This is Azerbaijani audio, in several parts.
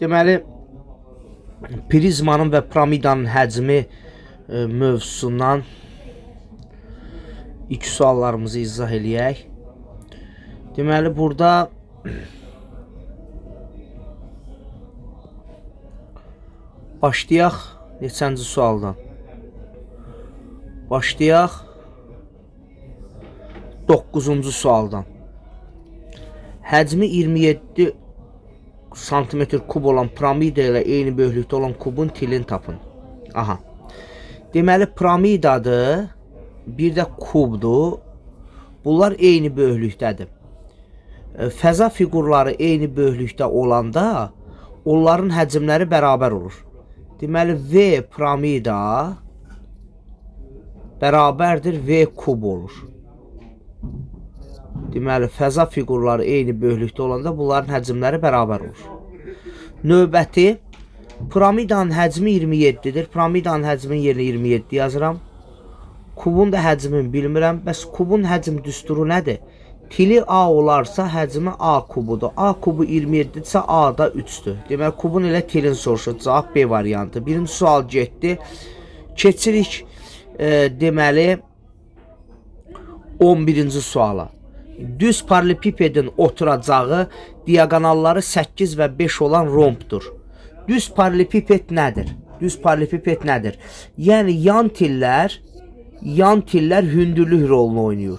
Deməli, prizmanın və piramidanın həcmi mövzusundan ilk suallarımızı izah eləyək. Deməli, burada başlayaq neçənci sualdan? Başlayaq 9-cu sualdan. Həcmi 27 santimetr kub olan piramida ilə eyni böyüklükdə olan kubun tilini tapın. Aha. Deməli, piramidadır, bir də kubdur. Bunlar eyni böyüklükdədir. Fəza fiqurları eyni böyüklükdə olanda onların həcmləri bərabər olur. Deməli, V piramida bərabərdir V kub olur. Deməli, fəza fiqurları eyni böyüklükdə olanda bunların həcmləri bərabər olur. Növbəti, piramidanın həcmi 27-dir. Piramidanın həcminin yerinə 27 yazıram. Kubun da həcmini bilmirəm. Bəs kubun həcm düsturu nədir? Tili A olarsa həcmi A kubudur. A kubu 27-dirsə A da 3-dür. Deməli, kubun elə tilin soruşur. Cavab B variantı. Birinci sual getdi. Keçirik deməli 11-ci suala. Düz paralelipipedin oturacağı diaqonalları 8 və 5 olan rombdur. Düz paralelipiped nədir? Düz paralelipiped nədir? Yəni yan tillər hündürlük rolunu oynayır.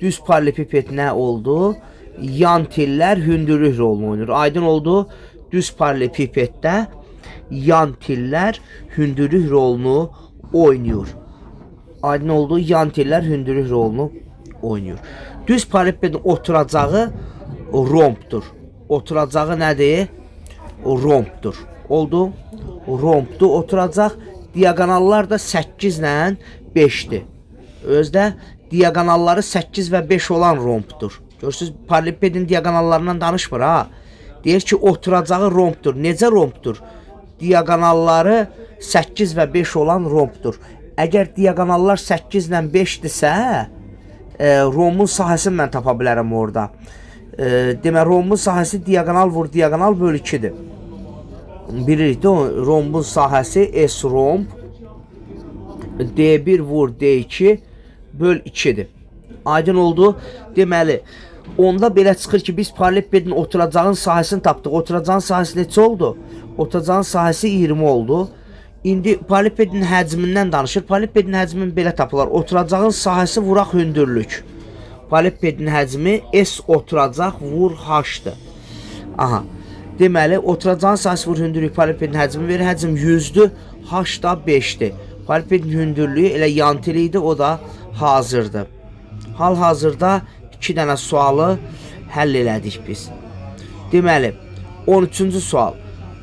Düz paralelipiped nə oldu? Yan tillər hündürlük rolunu oynayır. Aydın oldu? Düz paralelipipeddə yan tillər hündürlük rolunu oynayır. Aydın oldu? Yan tillər hündürlük rolunu oynayır. Düz paralelipipedin oturacağı rombdur. Oturacağı nədir? Rombdur. Oldu? Rombdur oturacaq. Diaqonallar da 8 ilə 5-dir. Özdə diaqonalları 8 və 5 olan rombdur. Görürsünüz, paralelipipedin diaqonallarından danışmır ha. Deyir ki, oturacağı rombdur. Necə rombdur? Diaqonalları 8 və 5 olan rombdur. Əgər diaqonallar 8 ilə 5-dirsə, rombun sahəsini mən tapa bilərəm orada. Demək, rombun sahəsi diaqonal vur diaqonal bölü 2-dir. Bilirik də, rombun sahəsi S romb D1 vur D2 böl 2-dir. Aydın oldu. Deməli, onda belə çıxır ki, biz paralelipipedin oturacağın sahəsini tapdıq. Oturacağın sahəsi neçə oldu? Oturacağın sahəsi 20 oldu. İndi paralelipipedin həcmindən danışır. Paralelipipedin həcmini belə tapırlar. Oturacağın sahəsi vuraq hündürlük. Paralelipipedin həcmi S oturacaq vur H-dır. Aha. Deməli, oturacağın sahəsi vur hündürlük paralelipipedin həcmi verir. Həcm 100-dür, H da 5-dir. Paralelipipedin hündürlüyü elə yan tili idi, o da hazırdır. Hal-hazırda 2 dənə sualı həll elədik biz. Deməli, 13-cü sual.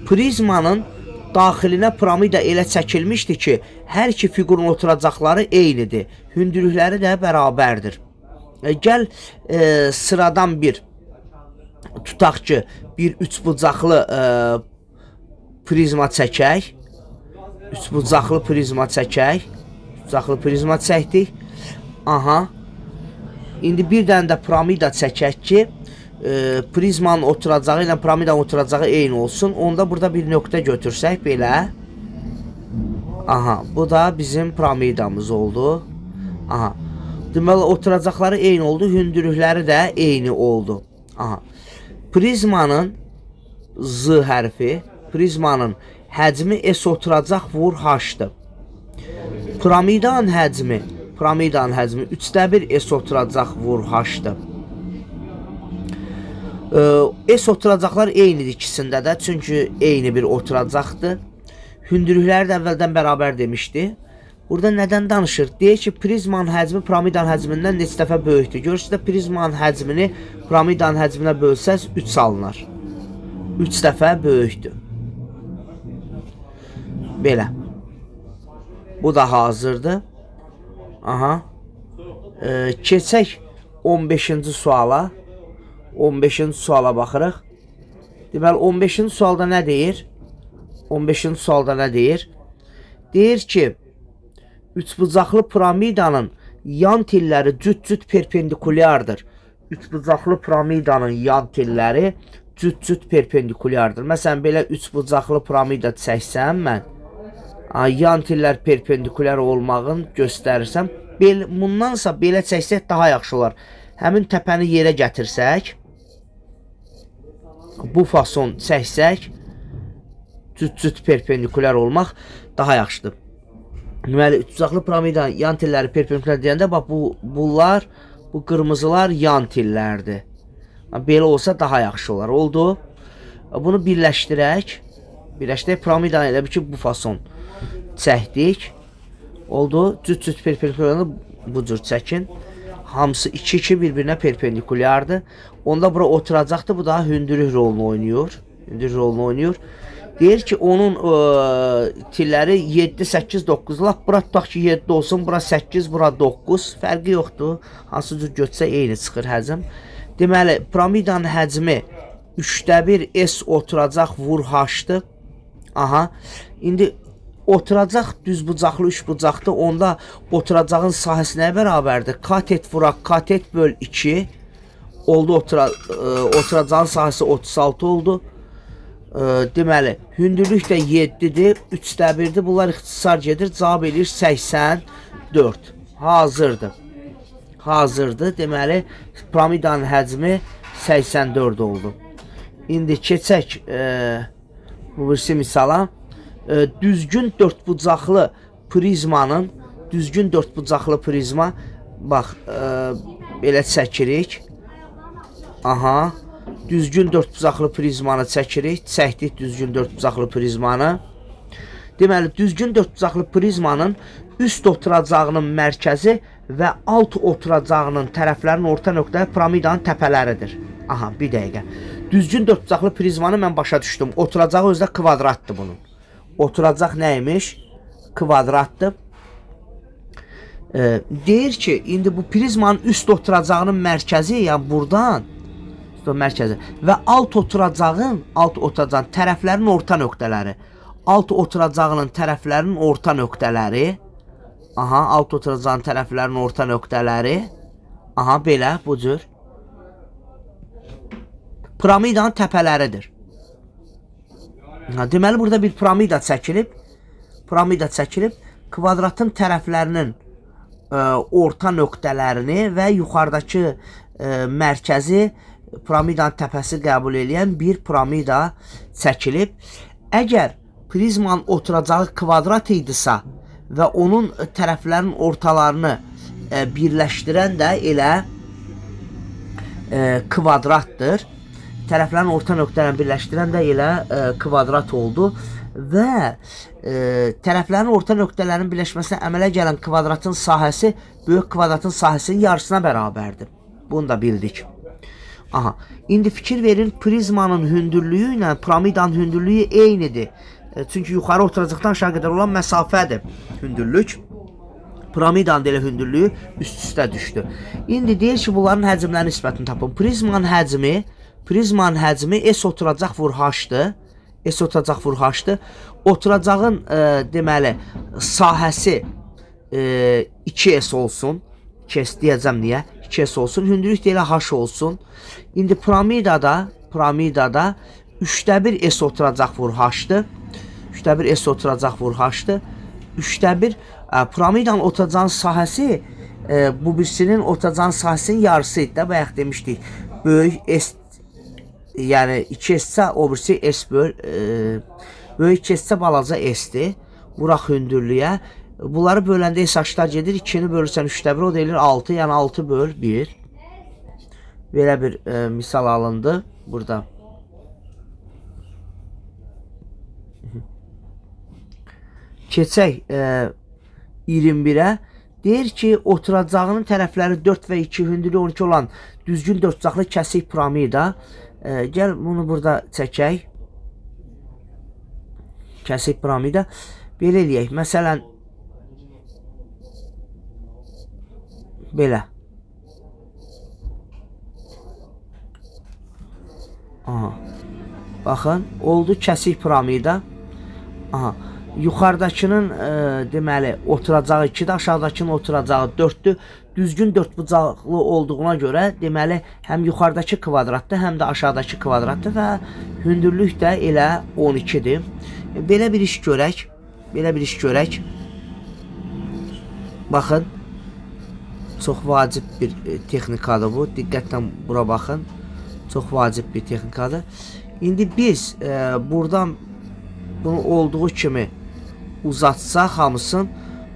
Prizmanın daxilinə piramida elə çəkilmişdi ki, hər iki fiqurun oturacaqları eynidir. Hündürlükləri də bərabərdir. Gəl sıradan bir tutaq ki, bir üçbucaqlı prizma çəkək. Üçbucaqlı prizma çəkək. Üçbucaqlı prizma çəkdik. Aha. İndi bir dənə də piramida çəkək ki, prizmanın oturacağı ilə piramidanın oturacağı eyni olsun. Onda burada bir nöqtə götürsək belə. Aha, bu da bizim piramidamız oldu. Aha. Deməli, oturacaqları eyni oldu, hündürlükləri də eyni oldu. Aha. Prizmanın Z hərfi, prizmanın həcmi S oturacaq vur H-dır. Piramidanın həcmi, 3də 1 S oturacaq vur H-dır. S oturacaqlar eynidir ikisində də, çünki eyni bir oturacaqdır. Hündürlükləri də əvvəldən bərabər demişdi. Burada nədən danışır? Deyir ki, prizmanın həcmi piramidanın həcmindən neçə dəfə böyükdür. Görürsünüz də, prizmanın həcmini piramidanın həcminə bölsəz 3 alınar. 3 dəfə böyükdür. Belə. Bu da hazırdır. Aha. Keçək 15-ci suala. 15-ci suala baxırıq. Deməli, 15-ci sualda nə deyir? 15-ci sualda nə deyir? Deyir ki, üçbucaqlı piramidanın yan tilləri cüt-cüt perpendikulyardır. Üçbucaqlı piramidanın yan tilləri Cüt-cüt perpendikulyardır. Məsələn, belə üçbucaqlı piramida çəksəm mən, yan tillər perpendikulyar olmağın göstərirsəm, bundansa belə çəksək daha yaxşı olar. Həmin təpəni yerə gətirsək, bu fason çəksək, cüt-cüt perpendikulyar olmaq daha yaxşıdır. Deməli, üçbucaqlı piramidanın yan tilləri perpendikulyar deyəndə, bax, bunlar, bu qırmızılar yan tillərdir. Belə olsa daha yaxşı olar. Oldu. Bunu birləşdirək. Birləşdirək. Piramidanı elə bil ki, bu fason çəkdik. Oldu. Cüt-cüt perpendikulyarını bu cür çəkin. Hamısı 2-2 bir-birinə perpendikulyardır. Onda bura oturacaqdır. Bu daha hündürlük rolunu oynayır. Hündürlük rolunu oynayır. Deyir ki, onun tilləri 7, 8, 9. Lap bura tutaq ki, 7 olsun, bura 8, bura 9. Fərqi yoxdur. Hansı cür götürsə eyni çıxır həcm. Deməli, piramidanın həcmi 3-də 1 S oturacaq vur H-dır. Aha. İndi oturacaq düzbucaqlı üçbucaqdır. Onda oturacağın sahəsi nəyə bərabərdir? Katet vuraq katet böl 2 oldu. Oturacağın sahəsi 36 oldu. Deməli, hündürlük də 7-dir, 3-də 1-dir. Bunlar ixtisar gedir. Cavab eləyir 84. Hazırdır. Hazırdır. Deməli, piramidanın həcmi 84 oldu. İndi keçək bu birisi misala. Düzgün dördbucaqlı prizmanın, düzgün dördbucaqlı prizma, bax, belə çəkirik. Aha. Düzgün dördbucaqlı prizmanı çəkirik. Çəkdik düzgün dördbucaqlı prizmanı. Deməli, düzgün dördbucaqlı prizmanın üst oturacağının mərkəzi və alt oturacağının tərəflərinin orta nöqtələri piramidanın təpələridir. Aha, bir dəqiqə. Düzgün dördbucaqlı prizmanı mən başa düşdüm. Oturacağı özü də kvadratdır bunun. Oturacaq nə imiş? Kvadratdır. Deyir ki, indi bu prizmanın üst oturacağının mərkəzi, yəni buradan mərkəzi və alt oturacağın tərəflərinin orta nöqtələri. Alt oturacağının tərəflərinin orta nöqtələri. Aha, alt oturacağın tərəflərinin orta nöqtələri. Aha, belə, bu cür. Piramidanın təpələridir. Ha, deməli, burada bir piramida çəkilib. Piramida çəkilib. Kvadratın tərəflərinin orta nöqtələrini və yuxarıdakı mərkəzi piramidanın təpəsi qəbul eləyən bir piramida çəkilib. Əgər prizmanın oturacağı kvadrat idisə və onun tərəflərinin ortalarını birləşdirən də elə kvadratdır. Tərəflərin orta nöqtələrini birləşdirən də elə kvadrat oldu və tərəflərin orta nöqtələrinin birləşməsinə əmələ gələn kvadratın sahəsi böyük kvadratın sahəsinin yarısına bərabərdir. Bunu da bildik. Aha. İndi fikir verin, prizmanın hündürlüyü ilə piramidanın hündürlüyü eynidir. Çünki yuxarı oturacaqdan aşağı qədər olan məsafədir hündürlük. Piramidanın elə hündürlüyü üst-üstə düşdü. İndi deyir ki, bunların həcmlərinin nisbətini tapın. Prizmanın həcmi S oturacaq vur H-dır. S oturacaq vur H-dır. Oturacağın deməli sahəsi 2S olsun. 2S deyəcəm niyə? 2S olsun. Hündürlük də elə H olsun. İndi piramidada 3-də 1 S oturacaq vur H-dır. 3-də 1 S oturacaq vur H-dır. 3-də 1 piramidanın oturacağın sahəsi bu birisinin oturacağın sahəsinin yarısı idi də. Bayaq demişdik. Böyük S, yəni 2S-sə o birisi S böl, böyük S-sə balaca S-dir. Vuraq hündürlüyə. Bunları böləndə S H-lar gedir. 2-ni bölürsən 3-də 1, o da eləyir 6. Yəni 6 böl 1. Belə bir misal alındı burada. Keçək 21-ə. Deyir ki, oturacağının tərəfləri 4 və 2, hündürlüyü 12 olan düzgün dördbucaqlı kəsik piramida. Gəl bunu burada çəkək. Kəsik piramida. Belə eləyək. Məsələn, belə. Aha. Baxın, oldu kəsik piramida. Aha. Yuxarıdakının deməli oturacağı 2-dir, aşağıdakının oturacağı 4-dür. Düzgün dördbucaqlı olduğuna görə deməli həm yuxarıdakı kvadratdır, həm də aşağıdakı kvadratdır və hündürlük də elə 12-dir. Belə bir iş görək. Belə bir iş görək. Baxın. Çox vacib bir texnikadır bu. Diqqətlə bura baxın. Çox vacib bir texnikadır. İndi biz buradan bunu olduğu kimi uzatsaq hamısını,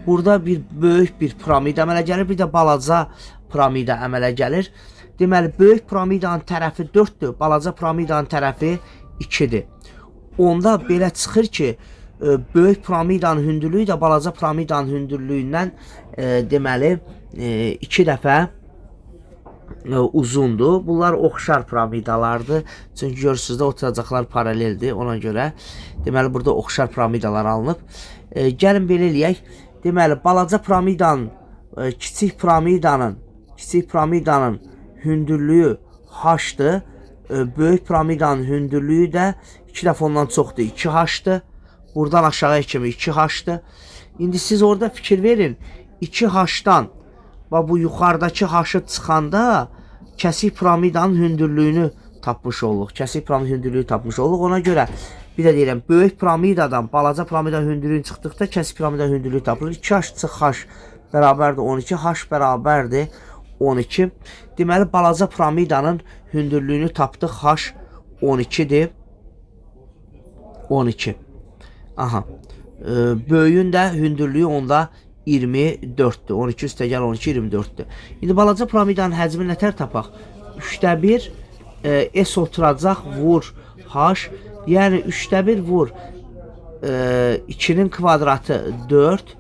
burada bir böyük bir piramida əmələ gəlir, bir də balaca piramida əmələ gəlir. Deməli, böyük piramidanın tərəfi 4-dür, balaca piramidanın tərəfi 2-dir. Onda belə çıxır ki, böyük piramidanın hündürlüyü də balaca piramidanın hündürlüyündən deməli 2 dəfə uzundur. Bunlar oxşar piramidalardır. Çünki görürsünüz də oturacaqlar paraleldir. Ona görə deməli burada oxşar piramidalar alınıb. Gəlin belə eləyək. Deməli balaca piramidanın, kiçik piramidanın hündürlüyü h-dır. Böyük piramidanın hündürlüyü də 2 dəfə ondan çoxdur. 2h-dır. Buradan aşağıya kimi 2h-dır. İndi siz orada fikir verin. 2h-dan bax bu yuxarıdakı h-ı çıxanda kəsik piramidanın hündürlüyünü tapmış olduq. Kəsik piramidanın hündürlüyü tapmış olduq. Ona görə bir də deyirəm, böyük piramidadan balaca piramidanın hündürlüyünü çıxdıqda kəsik piramidanın hündürlüyü tapılır. 2h çıx h bərabərdir 12, h bərabərdir 12. Deməli, balaca piramidanın hündürlüyünü tapdıq. H 12-dir. 12. Aha. Böyüyün də hündürlüyü onda 24-dür. 12 üstəgəl 12, 24-dür. İndi balaca piramidanın həcmini nətər tapaq? 3-də 1 S oturacaq vur H. Yəni 3-də 1 vur 2-nin kvadratı 4.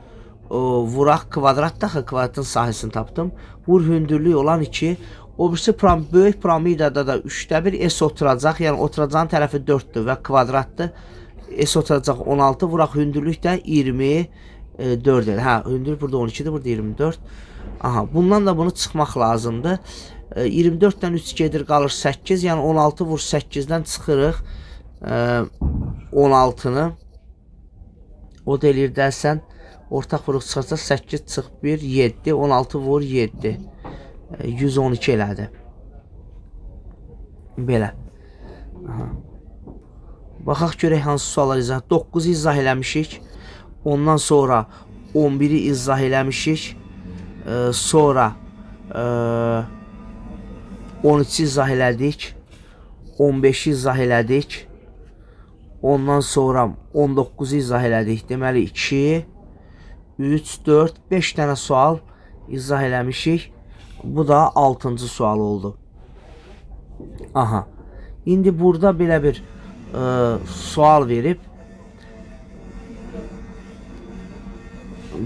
Vuraq kvadrat da kvadratın sahəsini tapdım. Vur hündürlüyü olan 2. O birisi böyük piramidada da 3-də 1 S oturacaq. Yəni oturacağın tərəfi 4-dür və kvadratdır. S oturacaq 16. Vuraq hündürlük də 24 elə. Hə, hündürlük burada 12-dir, burada 24. Aha, bundan da bunu çıxmaq lazımdır. 24-dən 3 gedir, qalır 8. Yəni 16 vur 8-dən çıxırıq 16-nı. O da eləyir dərsən, ortaq vuruq çıxarsa 8 çıx 1, 7, 16 vur 7. 112 elədi. Belə. Aha. Baxaq görək hansı suallar izah. 9-u izah eləmişik. Ondan sonra 11-i izah eləmişik. Sonra 13-ü izah elədik. 15-i izah elədik. Ondan sonra 19-u izah elədik. Deməli 2, 3, 4, 5 dənə sual izah eləmişik. Bu da 6-cı sual oldu. Aha. İndi burada belə bir sual verib.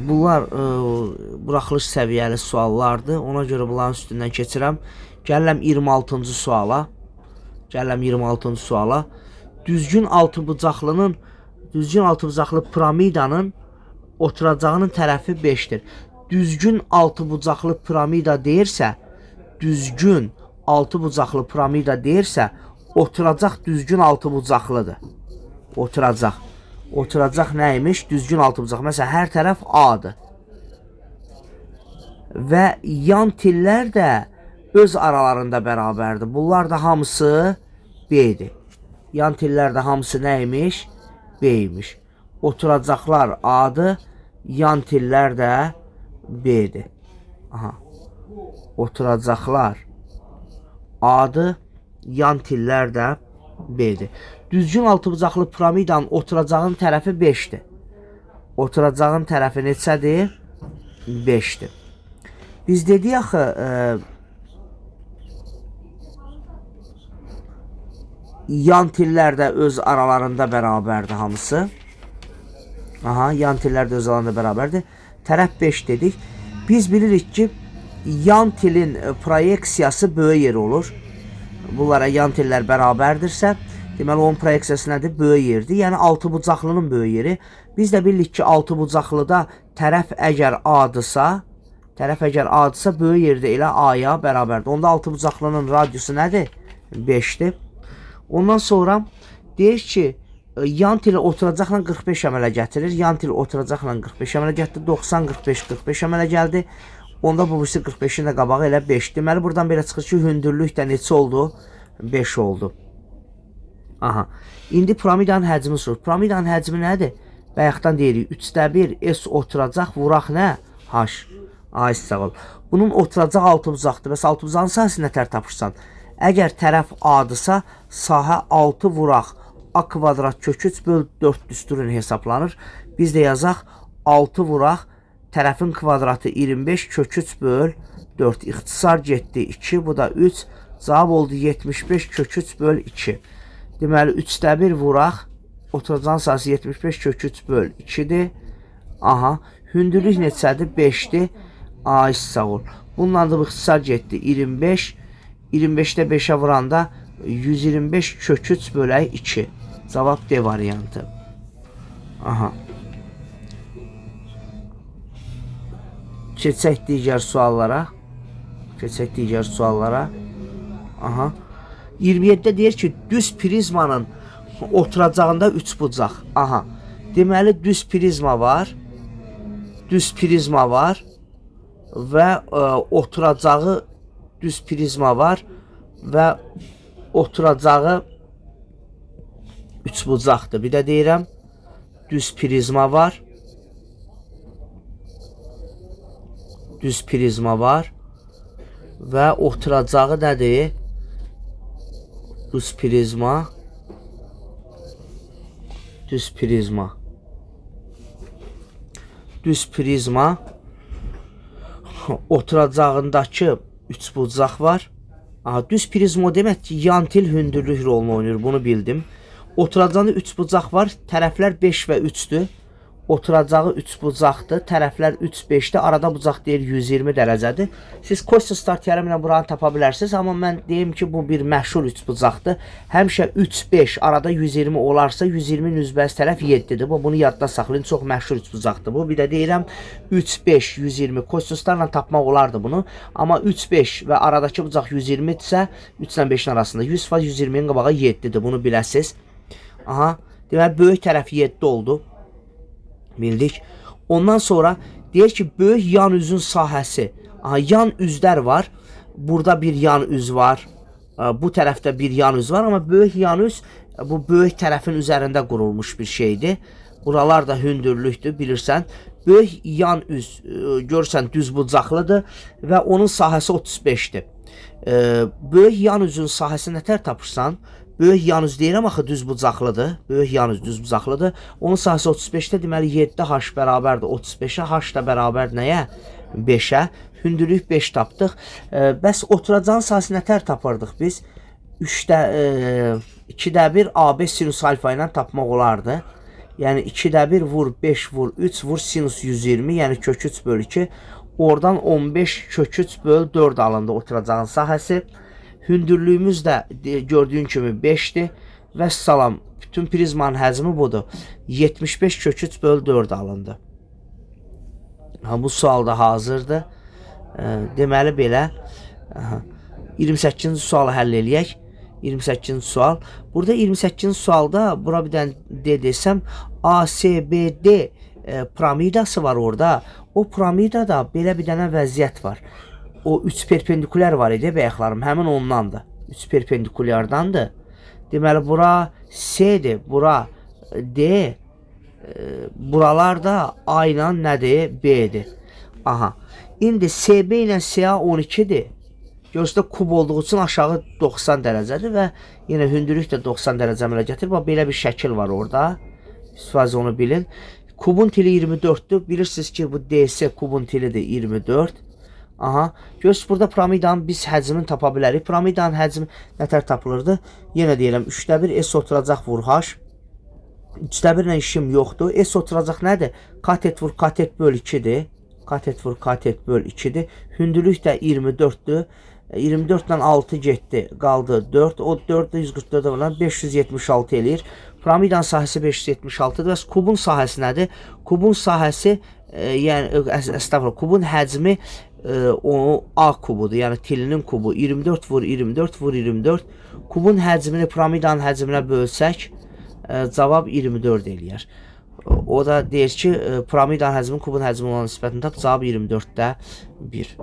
Bunlar buraxılış səviyyəli suallardır. Ona görə bunların üstündən keçirəm. Gəlirəm 26-cı suala. Gəlirəm 26-cı suala. Düzgün altıbucaqlı piramidanın oturacağının tərəfi 5-dir. Düzgün altıbucaqlı piramida deyirsə, düzgün altıbucaqlı piramida deyirsə, oturacaq düzgün altıbucaqlıdır. Oturacaq. Oturacaq nə imiş? Düzgün altıbucaq. Məsələn, hər tərəf A-dır. Və yan tillər də öz aralarında bərabərdir. Bunlar da hamısı B-dir. Yan tillər də hamısı nə imiş? B imiş. Oturacaqlar A-dır, yan tillər də B-dir. Aha. Oturacaqlar A-dır, yan tillər də B-dir. Düzgün altıbucaqlı piramidanın oturacağın tərəfi 5-dir. Oturacağın tərəfi neçədir? 5-dir. Biz dedik axı, yan tillər də öz aralarında bərabərdir hamısı. Aha, yan tillər də öz aralarında bərabərdir. Tərəf 5 dedik. Biz bilirik ki, yan tilin proyeksiyası böyük yer olur. Bunlara yan tillər bərabərdirsə, deməli onun proyeksiyası nədir? Böyük yerdir. Yəni altıbucaqlının böyük yeri. Biz də bilirik ki, altıbucaqlıda tərəf əgər A-dırsa, böyük yerdə elə A-ya bərabərdir. Onda altıbucaqlının radiusu nədir? 5-dir. Ondan sonra deyir ki, Yan tili oturacaqla 45 əmələ gətirir. Yan tili oturacaqla 45 əmələ gətirdi. 90, 45, 45 əmələ gəldi. Onda bu birisi 45-in də qabağı elə 5. Deməli, buradan belə çıxır ki, hündürlük də neçə oldu? 5 oldu. Aha. İndi piramidanın həcmi sorur. Piramidanın həcmi nədir? Bayaqdan deyirik. 3-də 1 S oturacaq, vuraq nə? H. Ay, sağ ol. Bunun oturacaq altıbucaqdır. Bəs altıbucağın sahəsini nətər tapırsan? Əgər tərəf A-dırsa, sahə 6 vuraq A kvadrat kök 3 böl 4 düsturun hesablanır. Biz də yazaq 6 vuraq tərəfin kvadratı 25 kök 3 böl 4. İxtisar getdi 2, bu da 3. Cavab oldu 75 kök 3 böl 2. Deməli 3-də 1 vuraq oturacağın sahəsi 75 kök 3 böl 2-dir. Aha, hündürlük neçədir? 5-dir. Ay, sağ ol. Bununla da bu ixtisar getdi 25. 25-də 5-ə vuranda 125 kök 3 bölək 2. Cavab D variantı. Aha. Keçək digər suallara. Keçək digər suallara. Aha. 27-də deyir ki, düz prizmanın oturacağında 3 bucaq. Aha. Deməli, düz prizma var. Düz prizma var. Və oturacağı düz prizma var. Və oturacağı 3 bucaqdır. Bir də deyirəm, düz prizma var. Düz prizma var. Və oturacağı nədir? Düz prizma. Düz prizma. Düz prizma oturacağındakı 3 bucaq var. Aha, düz prizma o demək ki, yan til hündürlük rolunu oynayır. Bunu bildim. Oturacağında 3 bucaq var. Tərəflər 5 və 3-dür. Oturacağı 3 bucaqdır. Tərəflər 3, 5-dir. Arada bucaq deyir 120 dərəcədir. Siz kosinus teoremi ilə buranı tapa bilərsiniz. Amma mən deyim ki, bu bir məşhur 3 bucaqdır. Həmişə 3, 5 arada 120 olarsa 120-nin üzbəüz tərəf 7-dir. Bunu yadda saxlayın. Çox məşhur 3 bucaqdır bu. Bir də deyirəm 3, 5, 120 kosinuslarla tapmaq olardı bunu. Amma 3, 5 və aradakı bucaq 120-dirsə 3 ilə 5-in arasında 100% 120-nin qabağı 7-dir. Bunu biləsiniz. Aha. Deməli, böyük tərəf 7 oldu. Bildik. Ondan sonra deyir ki, böyük yan üzün sahəsi. Aha, yan üzlər var. Burada bir yan üz var. Bu tərəfdə bir yan üz var. Amma böyük yan üz bu böyük tərəfin üzərində qurulmuş bir şeydir. Buralar da hündürlükdür, bilirsən. Böyük yan üz, görürsən, düz bucaqlıdır və onun sahəsi 35-dir. Böyük yan üzün sahəsi nətər tapırsan? Böyük yan üz deyirəm axı düz bucaqlıdır. Böyük yan üz düz bucaqlıdır. Onun sahəsi 35-də, deməli 7H bərabərdir 35-ə, H da bərabər nəyə? 5-ə. Hündürlük 5 tapdıq. Bəs oturacağın sahəsi nətər tapırdıq biz? 2-də 1 AB sinus alfa ilə tapmaq olardı. Yəni 2-də 1 vur 5 vur 3 vur sinus 120, yəni kök 3 böl 2. Oradan 15 kök 3 böl 4 alındı oturacağın sahəsi. Hündürlüyümüz də gördüyün kimi 5-dir. Və salam, bütün prizmanın həcmi budur. 75 kök 3 böl 4 alındı. Ha, bu sual da hazırdır. Deməli belə. Aha. 28-ci sualı həll eləyək. 28-ci sual. Burada 28-ci sualda bura bir dənə D desəm A, C, B, D piramidası var orada. O piramidada belə bir dənə vəziyyət var. O 3 perpendikulyar var idi bayaqlarım. Həmin ondandır. 3 perpendikulyardandır. Deməli bura C-dir, bura D, buralar da A ilə nədir? B-dir. Aha. İndi CB ilə CA 12-dir. Görürsə kub olduğu üçün aşağı 90 dərəcədir və yenə hündürlük də 90 dərəcə əmələ gətirir. Bax belə bir şəkil var orada. Siz onu bilin. Kubun tili 24-dür. Bilirsiniz ki, bu DC kubun tilidir 24. Aha. Görürsünüz burada piramidanın biz həcmini tapa bilərik. Piramidanın həcmi nətər tapılırdı? Yenə deyirəm 3-də 1 S oturacaq vur H. 3-də 1 ilə işim yoxdur. S oturacaq nədir? Katet vur katet böl 2-dir. Katet vur katet böl 2-dir. Hündürlük də 24-dür. 24 ilə 6 getdi, qaldı 4. O 4 də 144-ə vurulan 576 eləyir. Piramidanın sahəsi 576-dır. Bəs kubun sahəsi nədir? Kubun sahəsi, yəni əstəğfurullah, kubun həcmi o A kubudur. Yəni tilinin kubu 24 vur 24 vur 24. Kubun həcmini piramidanın həcminə bölsək, Cavab 24 eləyər. O da deyir ki, piramidanın həcmi kubun həcmi olan nisbətini tap. Cavab 24-də 1.